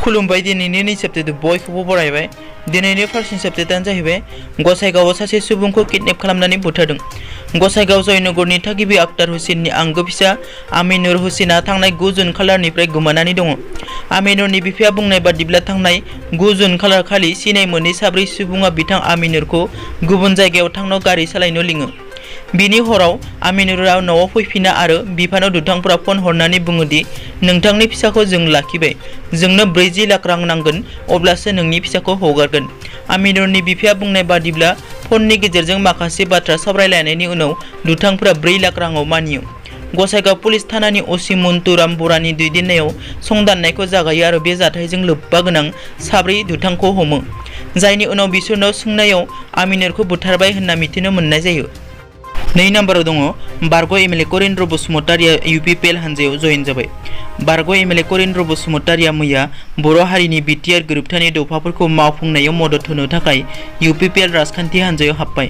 खुलुमबाय दिनैनि सेप्टेट बयखौबो बरायबाय। दिनैनि फार्स्ट सेप्टेटानो जाहैबाय गसाइगावआव सासे सुबुंखौ किडनेप खालामनानै बुथारदों। गसाइगाव जयनगरनि थागिबि आक्तार हुसेननि आंगो फिसा आमिनुर हुसेना थांनाय 9 जुन खालारनिफ्राय गोमानानै दङ। आमिनुरनि बिफाया बुंनाय बादिब्ला थांनाय 9 जुन खालार खालि सिनाय मोनै 4 सुबुङा बिथां आमिनुरखौ गुबुन जायगायाव थांनो गारि सालायनो लिङो। बिनि हराव आमिनुरआ न'आव फैफिना आरो बिफानाव दुथांफोरा फन हरनानै बुङो दि नोंथांनि फिसाखौ जों लाखिबाय, जोंनो 40 लाख रां नांगोन, अब्लासो नोंनि फिसाखौ हगारगोन। आमिनुरनि बिफाया बुंनाय बादिब्ला फननि गेजेरजों माखासे बाथ्रा सावरायलायनायनि उनाव दुथांफोरा 4 लाख राङाव मानियो। गसाइगाव पुलिस थानानि असि मन्टुराम बरानि दैदेननायाव संदाननायखौ जागायो आरो बे जाथायजों लोब्बा गोनां 4 दुथांखौ हमो, जायनि उनाव बिसोरनाव सोंनायाव आमिनुरखौ बुथारबाय होनना मिथिनो मोननाय जायो। 2 नम्बराव दङ बारग' एमएलए करेन्द्र बसुमतारिया इउपिपिएल हानजायाव जयेन जाबाय। बारग' एमएलए करेन्द्र बसुमतारिया मैया बर' हारिनि बिटिआर गोरोबथानि दफाफोरखौ मावफुंनायाव मदद होनो थाखाय इउपिपिएल राजखान्थि हानजायाव हाबबाय।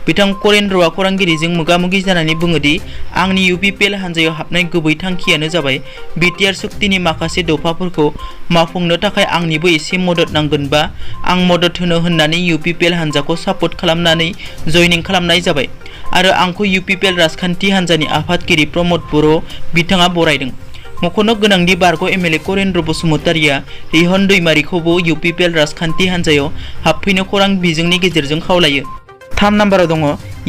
बिथां करेन्द्रआ खौरांगिरिजों मोगा-मोगि जानानै बुङो दि आंनि इउपिपिएल हानजायाव हाबनाय गुबै थांखियानो जाबाय बिटिआर सुक्तिनि माखासे दफाफोरखौ मावफुंनो थाखाय आंनिबो एसे मदद नांगोन बा आं मदद होनो होननानै इउपिपिएल हानजाखौ सापर्ट खालामनानै जयनिं खालामनाय जाबाय आरो आंखौ इउपिपिएल राजखान्थि हानजानि आफादगिरि प्रमद बर' बिथाङा बरायदों। मख'नो गोनांदि बारग' एमएलए करेन्द्र बसुमतारिया रिहन दैमारिखौबो इउपिपिएल राजखान्थि हानजायाव हाबफैनो खौरां बिजोंनि गेजेरजों खावलायो। 3 नम्बराव दङ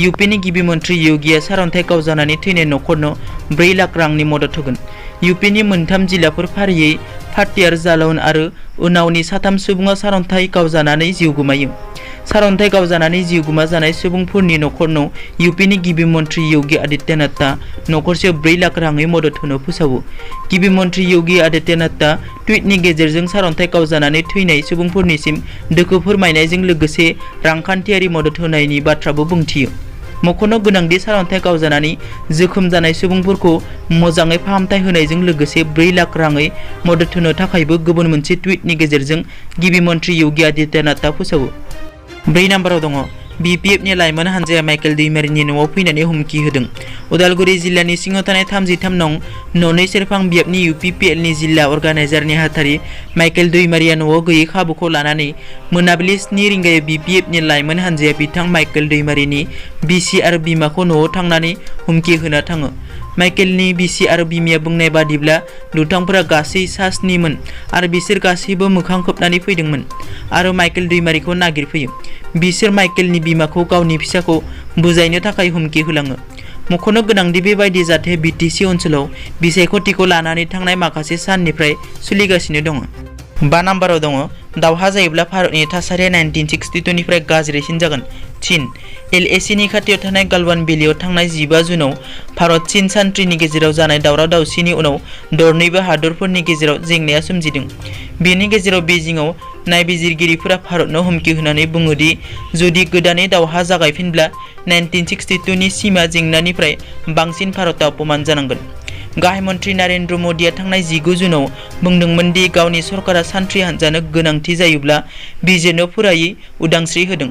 इउपिनि गिबि मन्थ्रि योगिया सारन्थाइ गावजानानै थैनाय नखरनो 4 लाख रांनि मदद होगोन। इउपिनि मोनथाम जिल्लाफोर फारियै फाटियार, जालौन आरो उनावनि 3 सुबुङा सारन्थाइ गावजानानै जिउ गोमायो। सारन्थाइ गावजानानै जिउ गोमाजानाय सुबुंफोरनि नखरनो इउपिनि गिबि मन्थ्रि योगी आदित्यनाथआ नखरसेयाव 4 लाख राङै मदद होनो फोसावो। गिबि मन्थ्रि योगी आदित्यनाथआ टुइटनि गेजेरजों सारन्थाइ गावजानानै थैनाय सुबुंफोरनिसिम दुखु फोरमायनायजों लोगोसे रांखान्थियारि मदद होनायनि बाथ्राबो बुंथियो। मख'नो गोनांदि सारन्थाइ गावजानानै जोखोम जानाय सुबुंफोरखौ मोजाङै फाहामथाय होनायजों लोगोसे 4 लाख राङै मदद होनो थाखायबो गुबुन मोनसे टुइटनि गेजेरजों गिबि मन्थ्रि योगी आदित्यनाथआ फोसावो। 4 नम्बराव दङ बिपिएफनि लाइमोन हानजाया माइकेल दैमारिनि न'आव फैनानै हुमखि होदों। उदालगुरि जिल्लानि सिङाव थानाय 33 नं न'नै सेरफां बियाबनि इउपिपिएलनि जिल्ला अर्गानाइजार नेहाथारि माइकेल दैमारिया न'आव गैयै खाबुखौ लानानै मोनाबिलि 7 रिंगायाव बिपिएफनि लाइमोन हानजाया बिथां माइकेल दैमारिनि बिसि आरो बिमाखौ न'आव थांनानै हुमखि होना थाङो। माइकेलनि बिसि आरो बिमाया बुंनाय बादिब्ला दुथांफोरा गासै 7 मोन आरो बिसोर गासैबो मोखां खोबनानै फैदोंमोन आरो माइकेल दैमारिखौ नागिरफैयो। बिसोर माइकेलनि बिमाखौ गावनि फिसाखौ बुजायनो थाखाय हुमखि होलाङो। मख'नो गोनांदि बेबायदि जाथाया बिटिसि ओनसोलाव बिसायख'थिखौ लानानै थांनाय माखासे साननिफ्राय सोलिगासिनो दङ। 5 नम्बराव दङ दावहा जायोब्ला भारतनि थासारिया 1962 निफ्राय गाज्रिसिन जागोन। चीन एलएसीनि खाथियाव थानाय गालवान भेलियाव थांनाय 15 जुनाव भारत-चीन सान्थ्रिनि गेजेराव जानाय दावराव-दावसिनि उनाव दरनैबो हादरफोरनि गेजेराव जेंनाया सोमजिदों। बेनि गेजेराव बेजिंआव नायबिजिरगिरिफोरा भारतनो हुमखि होनानै बुङो दि जुदि गोदानै दावहा जागायफिनब्ला 1962 नि सीमा जेंनानिफ्राय बांसिन भारतआ अपमान जानांगोन। गाहाय मन्थ्रि नरेन्द्र मदिया थांनाय 19 जुनाव बुंदोंमोन दि गावनि सरकारा सान्थ्रि हान्जानो गोनांथि जायोब्ला बिजिरनो फुरायै उदांस्रि होदों।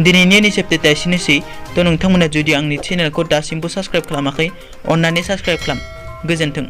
दिनैनि सेप्टेटा एसेनोसै। नोंथांमोना जुदि आंनि चेनेलखौ दासिमबो साबस्क्राइब खालामाखै, अन्नानै साबस्क्राइब खालाम। गोजोन्थों।